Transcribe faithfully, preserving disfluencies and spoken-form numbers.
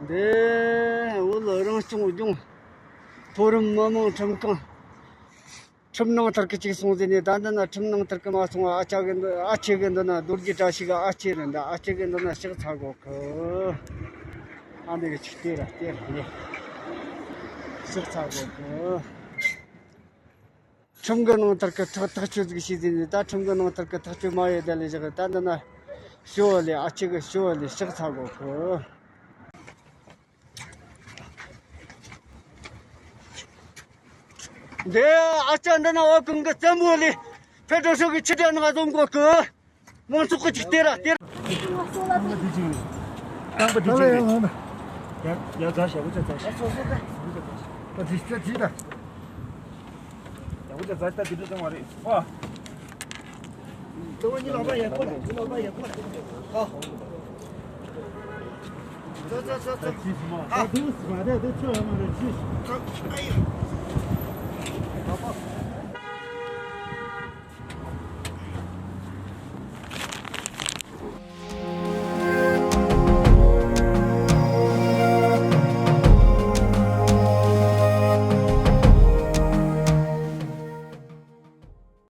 འདི་བོད་རང་སྐྱོང་ལྗོངས་མཐོ་རིམ་མི་དམངས་ཁྲིམས་ཁང་། ཁྲིམས་ནང་ལྟར་གི་ཅིག་སོང་ཟེར་ནས། ད་འདི་ན་ཁྲིམས་ནང་ལྟར་གི་མ་སོང་བ། ཨ་ཅག་གི་འདི། ཨ་ཅག་གི་འདི་ན་རྡོ་རྗེ་བཀྲ་ཤིས་གི་ཨ་ཅག་རེད། འདི་ཨ་ཅག་གི་འདི་ན་ཕྱག་འཚལ་དགོས་གི། ཨ་འདི་གི་ཅིག་སྟེར་ར་སྟེར་ར་ནས་ཕྱག་འཚལ་དགོས་གི། ཁྲིམས་གི་ནང་ལྟར་གི་ཐག་ཐག་གཅོད་ཟིག་བྱས་ཟིན་ནས། ད་ཁྲིམས་གི་ནང་ལྟར་གི་ཐག་གཅོད་མ་ཡོད་དེ་ལས་བཞག། ད་འདི་ན་ཞོ་ལས། ཨ་ཅག་གི་ཞོ་ལས་ཕྱག་འཚལ་དགོས་གི། འདི་ཨ་ཅག་འདི་ན་འོ་གང་གི་བཙན་པོ་ལས་ཕེ་ཏྲོ་ཤོ་གི་ཆུ་དྲ་ནག་བཟོ་དགོས་གི། མང་ཚོགས་ཀྱི་ཅིག་སྟེར་ར་སྟེར། རྟག་པ་དེ་ཅིག་རེད། རྟག་པ་དེ་ཅིག་རེད། ཡ་ཡ་ཛ་ཞ་བོ་ཅ་ཛ་ཞ། ད་དེ་ཅ་དེ་ད། ཡ་བོ་ཅ་ཛ་ད་དེ་འདྲ་ཙམ་མ་རེད། ཨ། ཙོ་བོ་ཉི་ལོག་པ་ཡ་ཁོ་ལ། ཉི་ལོག་པ་ཡ་ཁོ་ལ། ཨ། ཙོ་ཙོ་ཙོ་ཙོ། ཨ། ད་དེ་སུ་མ་རེད། དེ་ཆོ་ཡ་མ་རེད། ཅི། ཨ་ཡ།